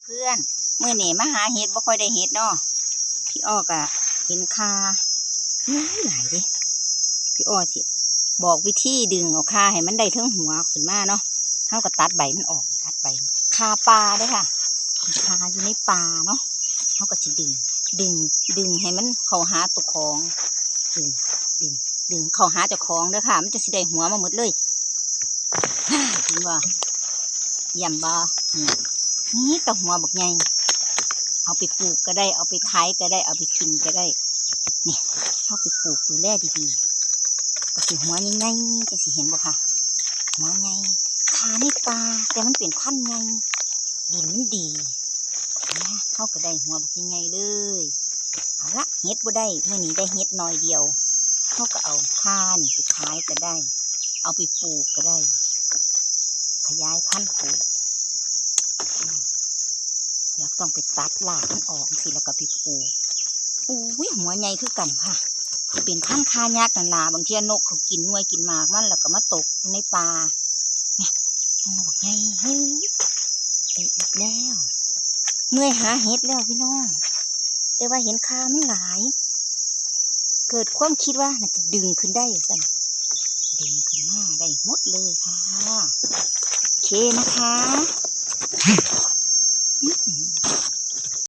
ເພື່ອນ ມື້ນີ້ມາຫາເຫັດ ບໍ່ຄ່ອຍໄດ້ເຫັດເນາະ. ພີ່ອໍກໍເຫັນຂ່າຫຼາຍເດ້. ພີ່ອໍຊິບອກວິທີດຶງເອົາຂ່າໃຫ້ມັນໄດ້ເທິງຫົວຂຶ້ນມາເນາະ. ເຮົາກໍຕັດໃບມັນອອກ ຕັດໃບ ຂ່າປ່າເດ້ອຄ່ະ ຂ່າຢູ່ໃນປ່າເນາະ. ເຮົາກໍຊິດຶງ ດຶງ ດຶງໃຫ້ມັນເຂົ້າຫາຕົວຂອງ ດຶງ ດຶງ ດຶງເຂົ້າຫາເຈົ້າຂອງເດີຄ່ະ ມັນຈະຊິໄດ້ຫົວມາໝົດເລີຍ. ເຫັນບໍ່? ຢ້ຽມບໍ່? ນີ້ ມີແຕ່ຫົວບັກໃຫຍ່ ເອົາໄປປູກກໍໄດ້ ເອົາໄປຂາຍກໍໄດ້ ເອົາໄປກິນກໍໄດ້. ນີ້ ເຮົາໄປປູກ ດູແລດີໆ ກໍຊິຫົວໃຫຍ່ໆ ຈັ່ງຊີ້ ເຫັນບໍ່ຄະ? ຫົວໃຫຍ່ ຂ່າໃນປ່າ ແຕ່ມັນເປັນພັນໃຫຍ່ ດິນມັນດີນະ ເຮົາກໍໄດ້ຫົວບັກໃຫຍ່ໆ ເລີຍ. ເອົາລະ ເຫັດບໍ່ໄດ້ ມື້ນີ້ໄດ້ເຫັດໜ່ອຍດຽວ ເຮົາກໍເອົາຂ່ານີ້ໄປຂາຍກໍໄດ້ ເອົາໄປປູກກໍໄດ້ ຂະຫຍາຍພັນປູກ. ອືມ ດຽວຕ້ອງໄປຕັດລາກມັນອອກຈັ່ງຊີ້ ແລ້ວກໍໄປປູກ. ໂອ້ຍ ຫົວໃຫຍ່ຄືກັນຄ່ະ ເປັນພັນຂ່າຍັກນັ້ນລະ. ບາງເທື່ອນົກເຂົາກິນໜ່ວຍກິນໝາກມັນ ແລ້ວກໍມາຕົກຢູ່ໃນປ່າ. ນີ້ ໂອ້ ບັກໃຫຍ່ ເຮີ້ຍ ໄດ້ອີກແລ້ວ. ເມື່ອຍຫາເຫັດແລ້ວພີ່ນ້ອງ ແຕ່ວ່າເຫັນຂ່າມັນຫຼາຍ ເກີດຄວາມຄິດວ່າໜ້າຈະດຶງຂຶ້ນໄດ້ວ່າຊັ້ນ ດຶງຂຶ້ນມາໄດ້ໝົດເລີຍຄ່ະ. ໂອເຄນະຄະ.